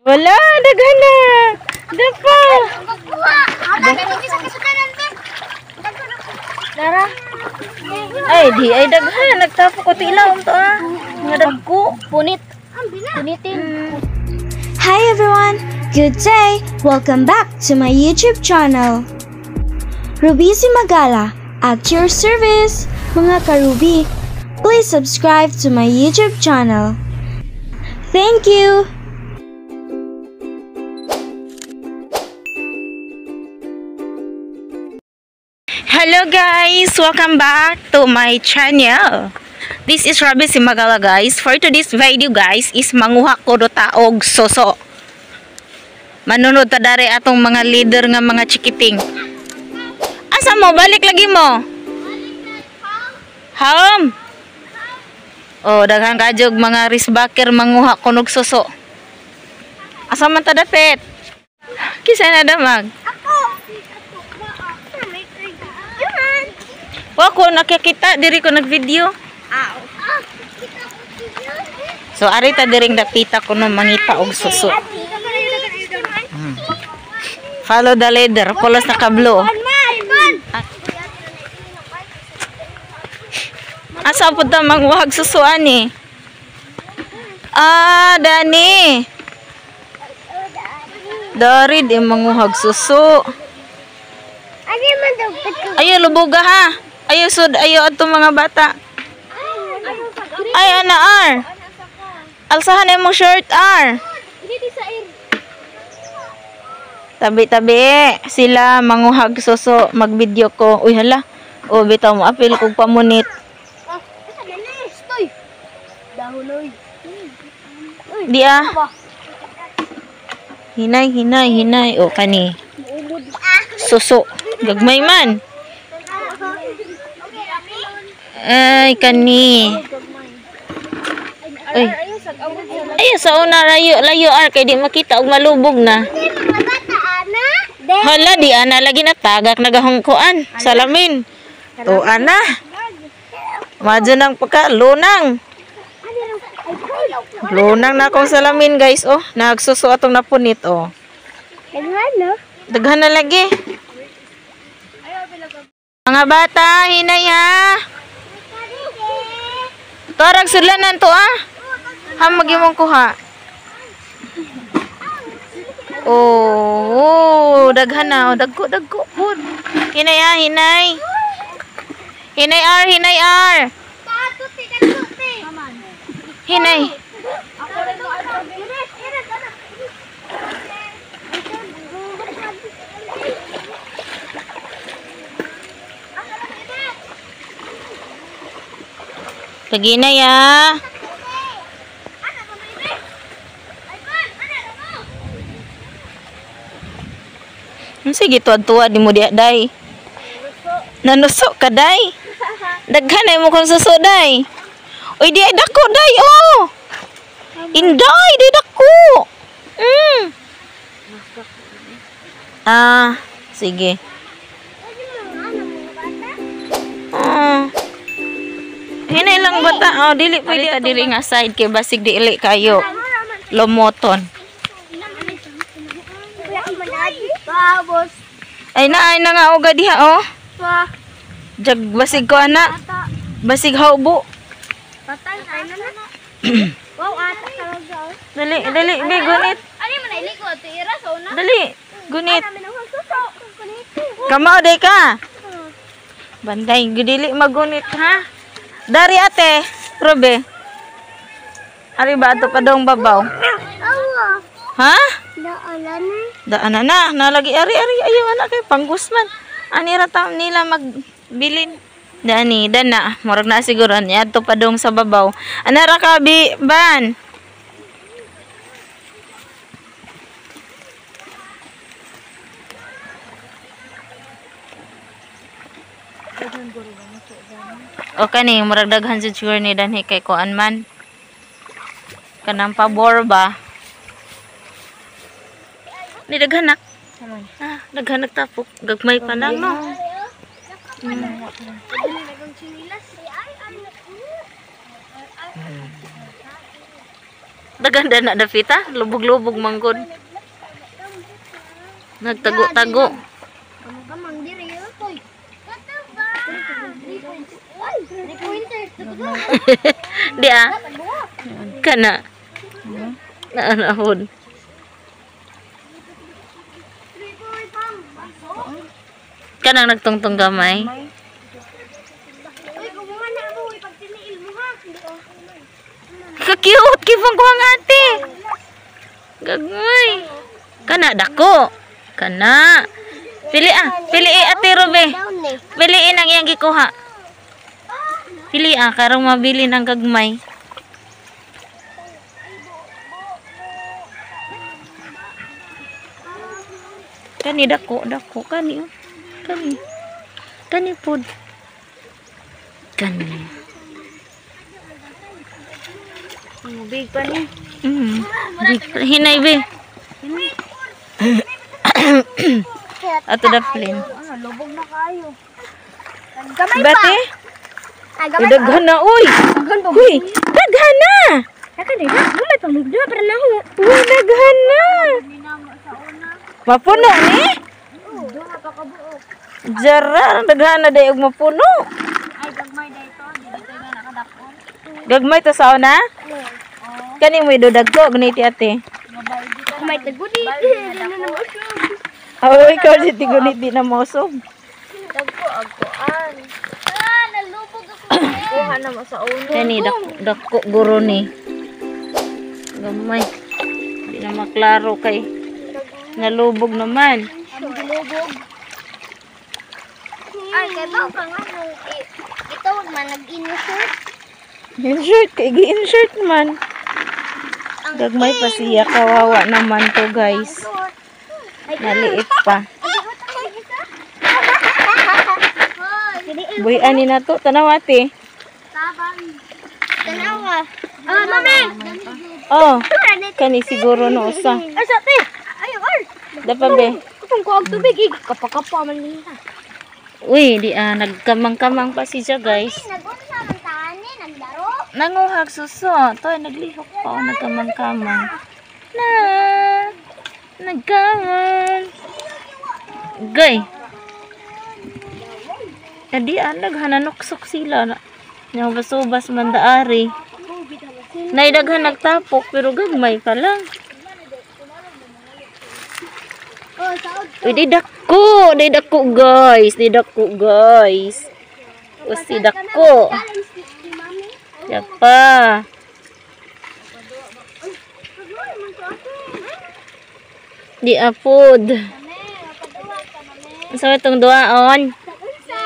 Wala, daghan na. Dapa. Dara. Ay, di ay daghan. Nagtapok ko tilawom to ah. Mga dagko. Punit. Punitin. Hi everyone! Good day! Welcome back to my YouTube channel. Ruby Cimagala, at your service! Mga karubi, please subscribe to my YouTube channel. Thank you! Hello guys! Welcome back to my channel. This is Ruby Cimagala guys. For today's video guys is manguha ko do taog soso. Manunod ta dare atong mga leader nga mga chikiting. Asa mo? Balik lagi mo. Home. Oh, daghan kajog mga risbaker manguha kunog suso. Asa man ta dapit? Kisa na damag? Ako. Wa ko nakikita diri ko nagvideo. So ari ta diring dapita kuno mangita og suso. Follow the leader, pulos na kablo. Asa pud ta manguhag suso ani? Ah, Dani. Dari di manguhag suso. Ayo lubuga ha. Ayo sud, ayo adto mga bata. Ay ana ar. Alsahan imong shirt ar. Tabi-tabi sila manguhag suso, magvideo ko. Uy hala. O bitaw mo apil kog pamunit. Di ah. Hinay, hinay, hinay. O kani. Suso. Gagmay man. Ay, kani. Ay. Ay, sa una layo, layo ar kay di makita og malubog na. Hala, di ana lagi na tagak nagahungkuan. Salamin. To ana. Madyo nang pagka lunang. Lunang na akong salamin guys oh. Nagsuso atong napunit oh. Daghan no? Daghan na lagi. Mga bata, hinay ha. Torag sudlanan to ah. Ha magimong kuha. Oh, daghan na. Oh, dagko, dagko pud. Hinay ah, hinay. Hinay ar, hinay ar. Hinay. Paginay ah. Sige, tuwad-tuwad di mo diha, day. Nanuso ka, day. Daghan ay mo kong suso, day. Uy, di ay dako, day, oh. Inday, di dako. Ah, sige. Ah. Hinay lang bata. Oh, dili pwede ta diri nga side kay basig di ili kayo. Lumoton. Ay na, ay na nga uga diha oh. Jag basig ko ana. Basig haubo. Patay na na. Wow, ata talaga. Dali, dali, be gunit. Ani man ay liko ato ira sa una. Dali, gunit. Kamao day ka. Banday, dili magunit ha. Dari ate, Robe. Ari ba ato pa dong babaw? Awa. Ha? Daan na. Daan na na, nalagi ari ari ayaw anak kay panggusman. Ani ra ta nila magbilin. Dani, dana, murag na siguro ani adto pa dong sa babaw. Ana ra ka bi ban. O kani murag daghan jud siguro ni danhi kay kuan man. Kanang pabor ba? Ni daghan nak. Ah, daghan nagtapok. Gagmay pa lang no. Daganda na dapita, lubog-lubog manggod. Nagtago-tago. Kamang diri toy. 3 pointers. Di ah. Kana. Naanahon. Kanang nagtungtong gamay. Uy, kumuha na ako. Pag tiniil mo ha. Ka-cute! Kifong ko ang ate! Gagmay! Kana, dako! Kana! Pili ah! Pili eh, Ate Robe! Piliin ang iyang gikuha. Pili ah, karong mabili ng gagmay. Kani, dako, dako. Kani, oh. Kani. Kani pod. Kani. Big pa ni. Big. Hinay, be. Ato da plane. Ano, lubog na kayo. Gamay pa. Bate? Ah, gamay pa. Daghan na, uy! Daghan pa. Uy, daghan na! Daghan na. Gamay pa. Mugdua para na ako. Uy, daghan na! Mapuno ni? Duha pa ka buok. Jara, daghan na day og mapuno. Ay, gagmay day to. Dito na nakadakon. Gagmay to sa una? Kani mo idudagko, ganiti ate. Gamay tagudi. Oh, ikaw si tigunit di na mosog. Dagko agkuan. Ah, nalubog ako. Kuha na mo sa uno. Kani dako dako guro ni. Gamay. Di na maklaro kay nalubog naman. Ang gilubog. Ay, kay ba ka nga nung ito wag man nag-insert. Insert kay gi-insert man. Gagmay pa siya, kawawa naman to guys. Naliit pa. Buy ani na to, tanaw ate. Tanawa. Ah, mami. Oh, kani siguro no usa. Ay, sa te. Ay, or. Dapa be. Kung ko og tubig, kapakapa man niya. Uy, di ah nagkamang-kamang pa siya guys. Nagunsa man tani naglaro. Nanguhag suso. To naglihok pa oh, nagkamang-kamang. Na nagkamang. Gay. Adi ah naghananoksok sila na. Nabasubas man daari. Naidaghan nagtapok pero gagmay pa lang. Oh, saod. Uy, di dako, di dako guys, di dako guys. Usi dako. Challenge ni mami. Yapa. Di apod. Mami, mapaduwa ka mami. Sa itong duaon? Sa unsa?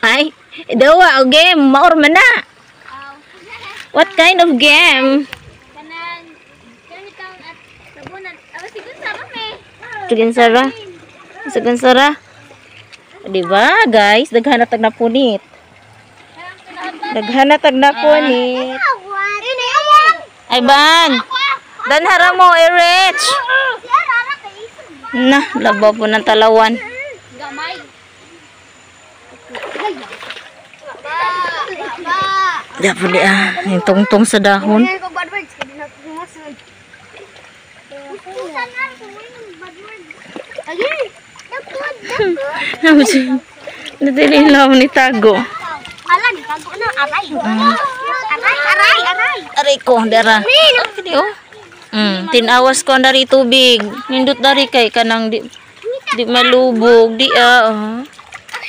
Ay, duwa o game, maor man na. Aw. What kind of game? Kanang ganitong at sabunan. Awa sigun sa mami. Sige sara. Sige sara. Di ba, guys? Daghan na tag napunit. Daghan na tag napunit. Ini awang. Ay, ban. Danhara mo, Erich. Si Arara kay isog. Na, labaw po ng talawan. Gamay. Ba, ba. Dapat di ah, yung tungtong sa dahon. Ko bad words kay di na sumasunod. Usan na bad words. Agay. Dakod, dakod. Nadili lang ni Tago. Ala, ni tago na aray. Aray, aray, aray. Aray ko, dara. Kini oh. Tinawas ko ang dari tubig. Nindot dari kay kanang di di malubog, di ah. Oh.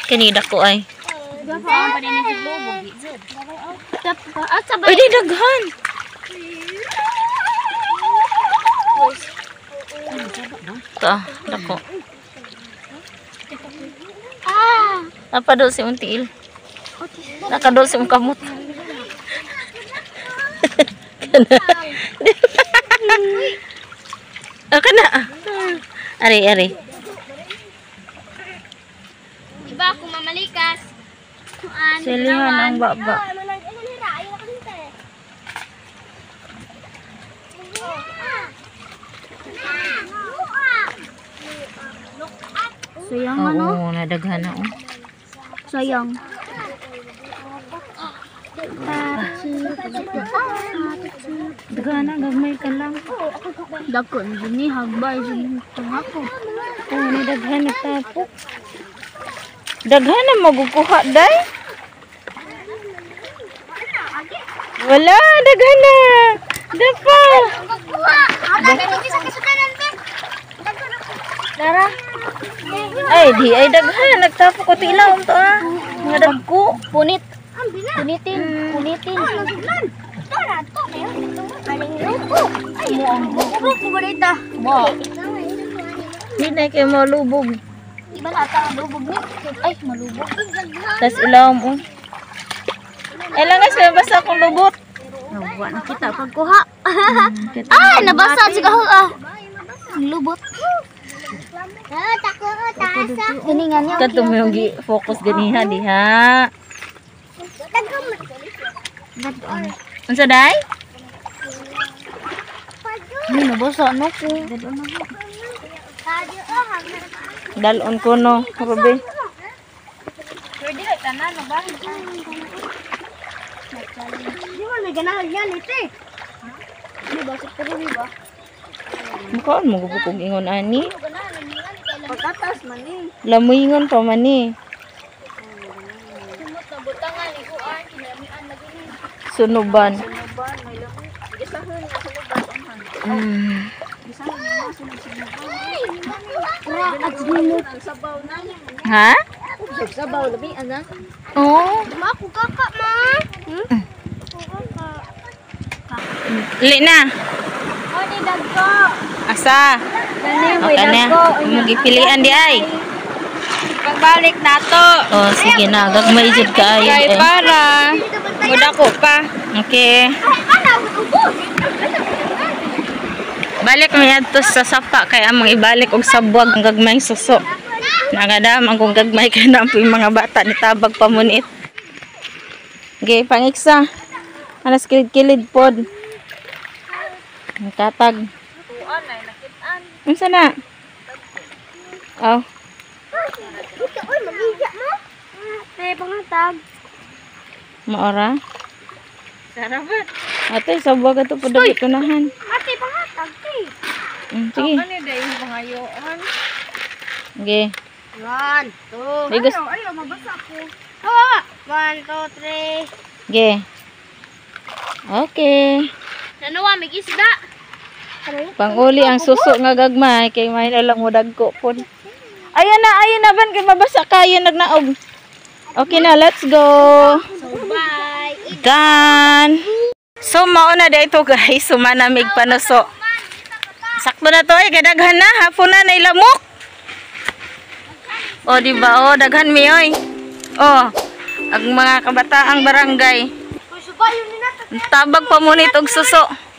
Kani dako ay. Uy, di daghan. Ta, dako. Ah. Napadol si Untiil. Nakadol si kamot. Ah, kana. Ari, ari. Diba kung mamalikas? Kuan. Silihan ang baba. Sayang. Oo, nadaghan na oh. Sayang. Daghan na, gagmay ka lang. Dako ni hagbay sa ako. Oh, ni daghan nagtapok. Daghan na magukuha day. Wala, daghan na. Dapa. Dara. Ay, di ay daghan nagtapok ko tilawom to ah. Mga dagko. Punit. Punitin, punitin. Di na kay malubog. Iba na ata ang lubog ni. Ay, malubog. Tas ilawom oh. Ay lang guys, kaya basta akong lubot. Nawa na kita pagkuha. Ay, nabasa siguro ah. Ang lubot. Hiningan niya. Kadto mo yung gi-focus ganiha diha. Unsa day? Ay, nabasa no ko. Dalon ko no, Ruby. Pwede na tanan no ba? Di man may ganahan yan ite. Di ba sa pero di ba? Mukaon mo gud kog ingon ani. Pagkatas man ni. Lamuyingon pa man ni. Sumot na butangan iguan kinamian lagi ni. Sunuban. Sunuban may lami. Gisahon nga sunuban unhan. Ha? Sabaw labi ana. Oo. Ma ko kaka ma. Hmm? Li na. Oni dagko. Asa? Dani O kanya. Imong gipilian di ay. Pagbalik nato. Oh, sige na. Gagmay jud kaayo. Kay eh. para mudako pa. Okay. Balik mi adto sa sapa kay among ibalik og sabwag ang gagmay suso. Nagadam ang kong gagmay kay na po yung mga bata ni tabag pa munit. Okay, pangiksa. Anas kilid-kilid pod. Ang katag. Unsa na? Oh, Te pangatag. maora. Sarabat. Ate, sabwag ato pod dapit unahan. Ate pangatag te. Sige. Ano dai pangayoon? Okay. 1 2. May gusto. Ayo mabasa ko. Hawa. 1 2 3. Okay. Okay. Nanuwa mig isda. Panguli ang suso nga gagmay kay may na lang mo dagko pod. Ayun na ban kay mabasa kayo nagnaog. Okay na, let's go. So bye. Done. So mao na dito guys, sumanamig panuso. Sakto na to ay kadaghan na, hapon na nailamok. O di ba o daghan mi oy. Oh, ang mga kabataang barangay. Uy, subayon ni nato. Tabag pa mo og suso.